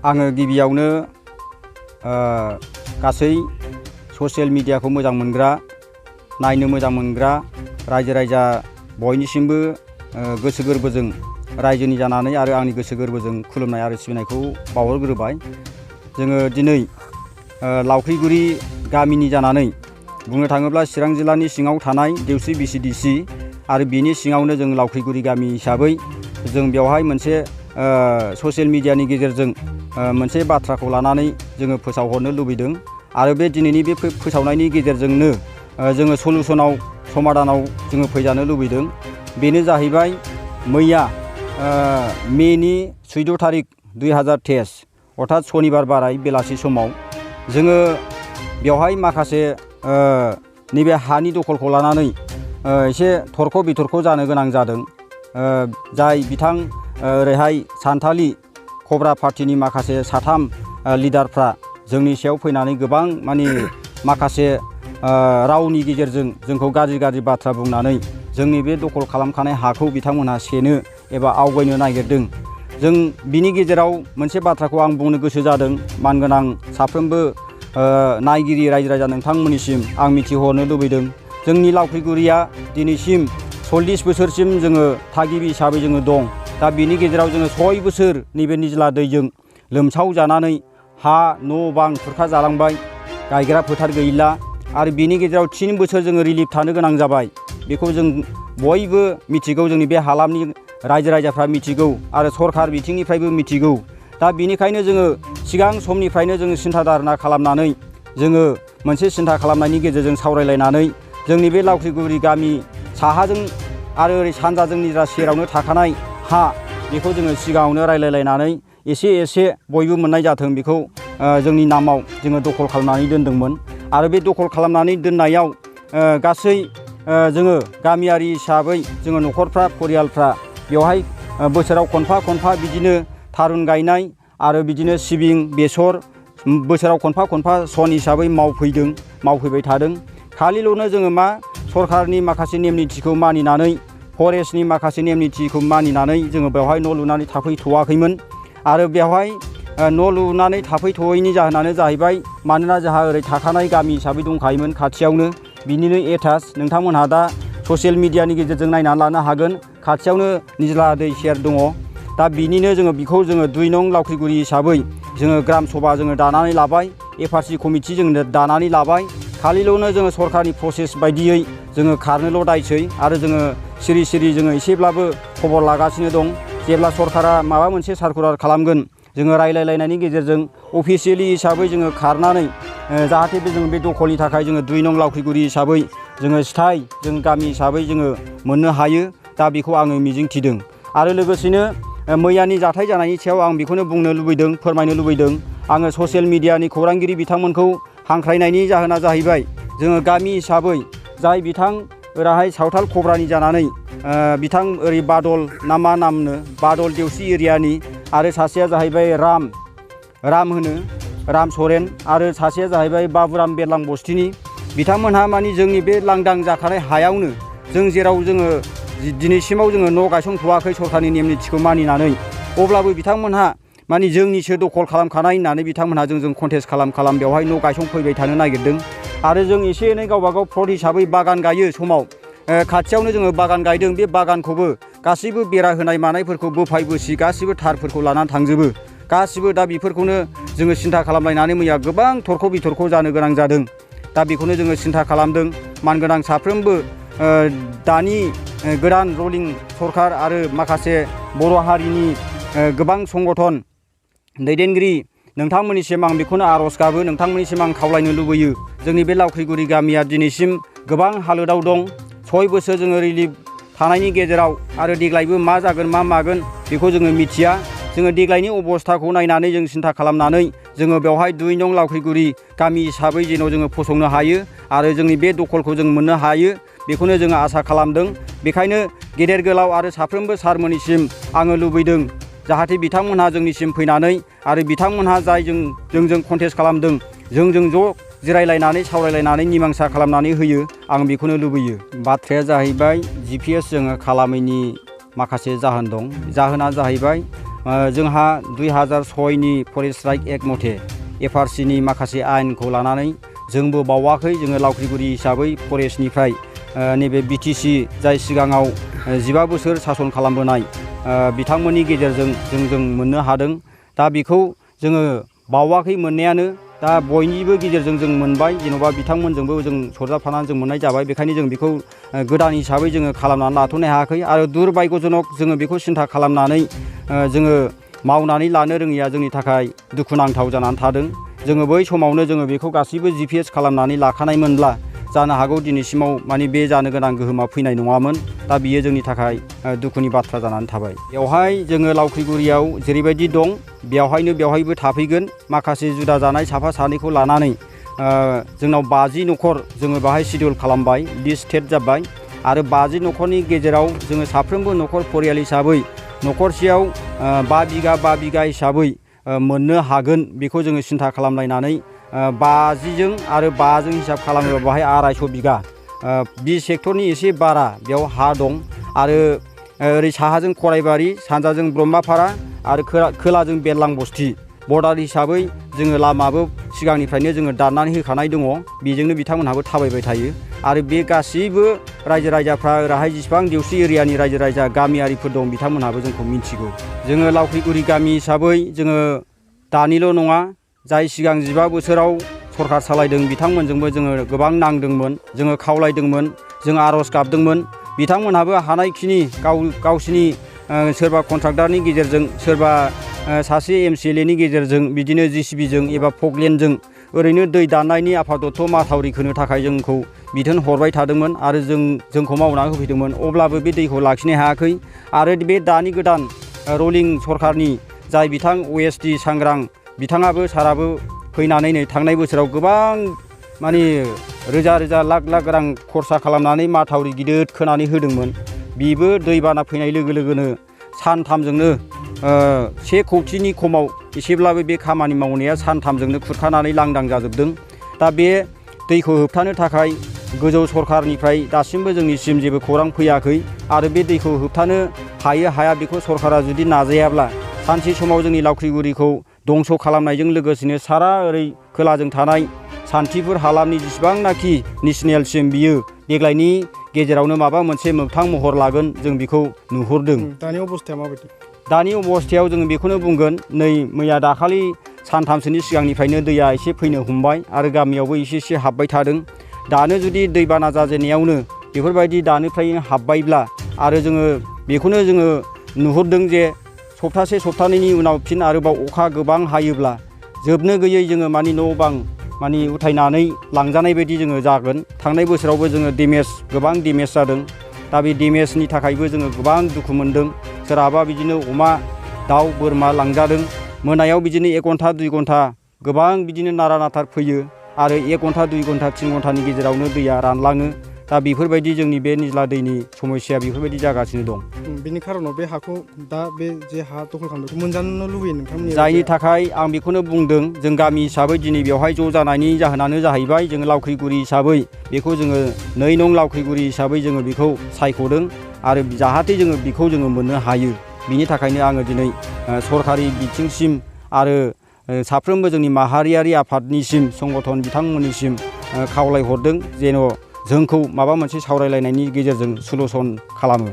आङो गिबियावनो गासै ससियेल मिडियाखौ मोजां मोनग्रा नायनो मोजां मोनग्रा रायजो राजा बयनिसिमबो गोसो गोरबोजों रायजोनि जानानै आरो आंनि गोसो गोरबोजों खुलुमनाय आरो सिबिनायखौ बावहरग्रोबाय। जोङो दिनै लावख्रिगुरि गामिनि जानानै बुंनो थाङोब्ला चिरां जिल्लानि सिङाव थानाय देवस्रि BCDC आरो बिनि सिङावनो जों लावख्रिगुरि गामि हिसाबै जों बेवहाय मोनसे ससियेल मिडियानि गेजेरजों मोनसे बाथ्राखौ लानानै जोङो फोसावहरनो लुबैदों आरो बे दिनैनि बे फोसावनायनि गेजेरजोंनो जोङो सलुसनाव समाधानाव जोङो फैजानो लुबैदों। बेनो जाहैबाय मैया मेनि 14 थारिख 2023 अर्थात सनिबार बाराय बेलासि समाव जोङो बेवहाय माखासे नैबे हानि दखलखौ लानानै एसे थरख' बिथरख' जानो गोनां जादों। जाय बिथां ओरैहाय सानथालि कब्रा पार्टिनि माखासे साथाम लिडारफ्रा जोंनि सायाव फैनानै गोबां माखासे रावनि गेजेरजों जोंखौ गाज्रि बाथ्रा बुंनानै जोंनि बे दखल खालामखानाय हाखौ बिथांमोनहा सेनो एबा आवगायनो नागिरदों। जों बिनि गेजेराव मोनसे बाथ्राखौ आं बुंनो गोसो जादों। मानगोनां साफ्रोमबो नायगिरि रायजो राजा नोंथांमोननिसिम आं मिथिहरनो लुबैदों। जोंनि लावख्रिगुरिया दिनैसिम 40 बोसोरसिम जोङो थागिबि हिसाबै जोङो दं। दा बिनि गेजेराव जोङो 6 बोसोर नैबे निज्ला दैजों लोमसाव जानानै हा न' बां खुरखा जालांबाय, गायग्रा फोथार गैला आरो बिनि गेजेराव 3 बोसोर जोङो रिलिफ थानो गोनां जाबाय। बेखौ जों बयबो मिथिगौ, जोंनि बे हालामनि रायजो राजाफ्रा मिथिगौ आरो सरखार बिथिंनिफ्रायबो मिथिगौ। दा बिनिखायनो जोङो सिगां समनिफ्रायनो जोङो सिन्था धारना खालामनानै जोङो मोनसे सिन्था खालामनायनि गेजेरजों सावरायलायनानै जोंनि बे लावख्रिगुरि गामि साहाजों आरो ओरै सानजाजों निजा सेरावनो थाखानाय हा बेखौ जोङो सिगाङावनो रायलायलायनानै एसे बयबो मोननाय जाथों बेखौ जोंनि नामाव जोङो दखल खालामनानै दोनदोंमोन। आरो बे दखल खालामनानै दोननायाव गासै जोङो गामियारि हिसाबै जोङो न'खरफ्रा परियालफ्रा बेवहाय बोसोराव खनफा बिदिनो थारुन गायनाय आरो बिदिनो सिबिं बेसर बोसोराव खनफा सन हिसाबै मावफैबाय थादों। खालिल'नो जोङो सरखारनि माखासे नेम निथिखौ मानिनानै फरेस्टनि माखासे नेम निथिखौ मानिनानै जोङो बेवहाय न' लुनानै थाफैथ'वाखैमोन। आरो बेवहाय न' लुनानै थाफैथ'यैनि जाहोनानो जाहैबाय मानोना जोंहा ओरै थाखानाय गामि हिसाबै दंखायोमोन खाथियावनो, बिनिनो एटाच नोंथांमोनहा दा ससियेल मिडियानि गेजेरजों नायनानै लानो हागोन। खाथियावनो निज्ला दै सेर दङ। दा बिनिनो जोङो बेखौ जोङो 2 नं लावख्रिगुरि हिसाबै जोङो ग्राम सभा जोङो दानानै लाबाय, FRC कमिटि जोङो दानानै लाबाय। खालिल'नो जोङो सरखारनि प्रसेस बायदियै जोङो खारनोल' दायसै आरो जोङो सिरि जोङो एसेब्लाबो खबर लागासिनो दं। जेब्ला सरकारा माबा मोनसे सार्कुलार खालामगोन जोङो रायलायलायनायनि गेजेरजों अफिसियेलि हिसाबै जोङो खारनानै जाहाथे जों बे दखलनि थाखाय जोङो 2 नं लावख्रिगुरि हिसाबै जोङो जों गामि हिसाबै जोङो मोननो हायो। दा बेखौ आङो मिजिंथिदों। आरो लोगोसेनो मैयानि जाथाय जानायनि सायाव आं बेखौनो बुंनो लुबैदों, फोरमायनो लुबैदों। आङो ससियेल मिडियानि खौरांगिरि बिथांमोनखौ हांख्रायनायनि जाहोना जाहैबाय जोङो गामि हिसाबै जाय बिथां ओरैहाय सावथाल कब्रानि जानानै बिथां ओरै बादल ना मा नामनो बादल देवस्रि एरियानि आरो सासेया जाहैबाय राम सरेन आरो सासेया जाहैबाय बाबुराम बेरलां बस्तिनि। बिथांमोनहा जोंनि बे लांदां जाखानाय हायावनो जों जेराव जोङो दिनैसिमाव जोङो न' गायसनथ'वाखै सरखारनि नेम निथिखौ मानिनानै, अब्लाबो बिथांमोनहा जोंनिसो दखल खालामखानाय होननानै बिथांमोनहा जोंजों कन्टेस्ट खालाम बेवहाय न' गायसनफैबाय थानो नागिरदों। आरो जों एसे एनै गावबागाव प्लट हिसाबै बागान गायो समाव खाथियावनो जोङो बागान गायदों। बे बागानखौबो गासैबो बेरा होनाय मानायफोरखौ बोफाय बोसि गासैबो थारफोरखौ लानानै थांजोबो गासिबो। दा बेफोरखौनो जोङो सिन्था खालामलायनानै मैया गोबां थरख' बिथरख' जानो गोनां जादों। दा बेखौनो जोङो सिन्था खालामदों। मानगोनां साफ्रोमबो दानि गोदान रलिं सरखार आरो माखासे बर' हारिनि गोबां संगठन दैदेनगिरि नोंथांमोननिसिम आं बेखौनो आर'ज गाबो, नोंथांमोननिसिम आं खावलायनो लुबैयो। जोंनि बे लावख्रिगुरि गामिया दिनैसिम गोबां हालोदाव दं। 6 बोसोर जोङो रिलिफ थानायनि गेजेराव आरो देग्लायबो मा जागोन मा मागोन बेखौ जोङो मिथिया। जोङो देग्लायनि अबस्थाखौ नायनानै जों सिन्था खालामनानै जोङो बेवहाय 2 नं लावख्रिगुरि गामि हिसाबै जेन' जोङो फसंनो हायो आरो जोंनि बे दखलखौ जों मोननो हायो बेखौनो जोङो आसा खालामदों। बेखायनो गेदेर गोलाव आरो साफ्रोमबो सारमोननिसिम आङो लुबैदों जाहाथे बिथांमोनहा जोंनिसिम फैनानै आरो बिथांमोनहा जाय जोंजों कन्टेस्ट खालामदों जोंजों ज' जिरायलायनानै सावरायलायनानै निमांसा खालामनानै होयो, आं बेखौनो लुबैयो। बाथ्राया जाहैबाय GPS जोङो खालामैनि माखासे जाहोन दं। जाहोना जाहैबाय जोंहा 2006नि फरेस्ट राइट एक्ट मथे FRCनि माखासे आयेनखौ लानानै जोंबो बावाखै जोङो लावख्रिगुरि हिसाबै फरेस्टनिफ्राय नैबे BTC जाय सिगाङाव 15 बोसोर सासन खालामबोनाय बिथांमोननि गेजेरजों जों मोननो हादों। दा बेखौ जोङो बावाखै मोननायानो दा बयनिबो गेजेरजों जों मोनबाय जेन'बा बिथांमोनजोंबो जों सरजाबफानानै जों मोननाय जाबाय। बेखायनो जों बेखौ गोदान हिसाबै जोङो खालामनानै लाथ'नो हायाखै आरो दुरभाग्यजनक जोङो बेखौ सिन्था खालामनानै जोङो मावनानै लानो रोङिया जोंनि थाखाय दुखुनांथाव जानानै थादों। जोङो बै समावनो जोङो बेखौ गासैबो GPS खालामनानै लाखानायमोनब्ला जानो हागौ दिनैसिमाव माने बे जानो गोनां गोहोमा फैनाय नङामोन। दा बियो जोंनि थाखाय दुखुनि बाथ्रा जानानै थाबाय। बेवहाय जोङो लावख्रिगुरियाव जेरैबायदि दं बेवहायबो थाफैगोन। माखासे जुदा जानाय साफा सानैखौ लानानै जोंनाव 50 न'खर जोङो बाहाय सिडिउल खालामबाय, लिस्ट स्टेट जाबाय आरो 50 न'खरनि गेजेराव जोङो साफ्रोमबो न'खर परियाल हिसाबै न'खरसेयाव 5 बिगा हिसाबै मोननो हागोन बेखौ जोङो सिन्था खालामलायनानै 50जों आरो 5जों हिसाब खालामोबा बाहाय 250 बिगा बि सेक्टरनि एसे बारा बेयाव हा दं आरो ओरै साहाजों खराइबारि, सानजाजों ब्रह्मापारा आरो खोलाजों बेरलां बस्ति बर्डार हिसाबै जोङो लामाबो सिगांनिफ्रायनो जोङो दाननानै होखानाय दङ। बेजोंनो बिथांमोनहाबो थाबायबाय थायो आरो बे गासैबो रायजो राजाफ्रा ओरैहाय जेसेबां देवसि एरियानि रायजो राजा गामियारिफोर दं बिथांमोनहाबो जोंखौ मिन्थिगौ। जोङो लावख्रिगुरि गामि हिसाबै जोङो दानिल' नङा जाय सिगां 15 बोसोराव सरकार सालायदों बिथांमोनजोंबो जोङो गोबां नांदोंमोन, जोङो खावलायदोंमोन, जों आर'ज गाबदोंमोन। बिथांमोनहाबो हानायखिनि गावसिनि सोरबा कन्ट्राक्टरनि गेजेरजों सोरबा सासे MCLAनि गेजेरजों बिदिनो JCBजों एबा फकलेनजों ओरैनो दै दाननायनि आफादत्त माथावरि खोनो थाखाय जोंखौ बिथोन हरबाय थादोंमोन आरो जोंखौ मावनानै होफैदोंमोन। अब्लाबो बे दैखौ लाखिनो हायाखै आरो बे दानि गोदान रलिं सरकारनि जाय बिथां OSD सांग्रां बिथाङाबो साराबो फैनानै नै थांनाय बोसोराव गोबां माने रोजा लाख रां खरसा खालामनानै माथावरि गिदिर खोनानै होदोंमोन। बेबो दैबाना फैनाय लोगो लोगोनो सानथामजोंनो 1 कौटिनि खमाव एसेब्लाबो बे खामानि मावनाया सानथामजोंनो खुरखानानै लांदां जाजोबदों। दा बे दैखौ होबथानो थाखाय गोजौ सरकारनिफ्राय दासिमबो जोंनिसिम जेबो खौरां फैयाखै आरो बे दैखौ होबथानो हायो हाया बेखौ सरकारा जुदि नाजायाब्ला सानसे समाव जोंनि लावख्रिगुरिखौ दंस' खालामनायजों लोगोसेनो सारा ओरै खोलाजों थानाय सान्थिफुर हालामनि जेसेबांनाखि नेसनेलसिम बियो देग्लायनि गेजेरावनो माबा मोनसे मोगथां महर लागोन जों बेखौ नुहुरदों। दानि अबस्थाया माबायदि? दानि अबस्थायाव जोङो बेखौनो बुंगोन नै मैया दाखालि सानथामसोनि सिगांनिफ्रायनो दैया एसे फैनो हमबाय आरो गामियावबो एसे हाबबाय थादों। दानो जुदि दैबाना जाजेननायावनो बेफोरबायदि दानिफ्रायनो हाबबायब्ला आरो जोङो बेखौनो जोङो नुहुरदों जे सप्तासे सप्तानैनि उनाव फिन आरोबाव अखा गोबां हायोब्ला जोबनो गैयै जोङो मानि न' बां मानि उथायनानै लांजानाय बायदि जोङो जागोन। थांनाय बोसोरावबो जोङो गोबां डेमेज जादों। दा बे डेमेजनि थाखायबो जोङो गोबां दुखु मोनदों। सोरहाबा बिदिनो अमा, दाउ, बोरमा लांजादों। मोनायाव बिदिनो 1 घन्टा 2 घन्टा गोबां बिदिनो नारा नाथार फैयो आरो 1 घन्टा 2 घन्टा 3 घन्टानि गेजेरावनो दैया रानलाङो। दा बेफोरबायदि जोंनि बे निज्ला दैनि समस्या बेफोरबायदि जागासिनो दं। बेनि खारनाव बे हाखौ दा बे जे हा दखल खालामनायखौ मोनजानो लुबैयो नोंथांमोननि? जायनि थाखाय आं बेखौनो बुंदों जों गामि हिसाबै दिनै बेवहाय ज' जानायनि जाहोनानो जाहैबाय जोङो लावख्रिगुरि हिसाबै बेखौ जोङो 2 नं लावख्रिगुरि हिसाबै जोङो बेखौ सायख'दों आरो जाहाथे जोङो बेखौ जोङो मोननो हायो। बिनि थाखायनो आङो दिनै सरकारि बिथिंसिम आरो साफ्रोमबो जोंनि माहारियारि आफादनिसिम संगठन बिथांमोननिसिम खावलायहरदों जेन' जोंखौ माबा मोनसे सावरायलायनायनि गेजेरजों सलुसन खालामो।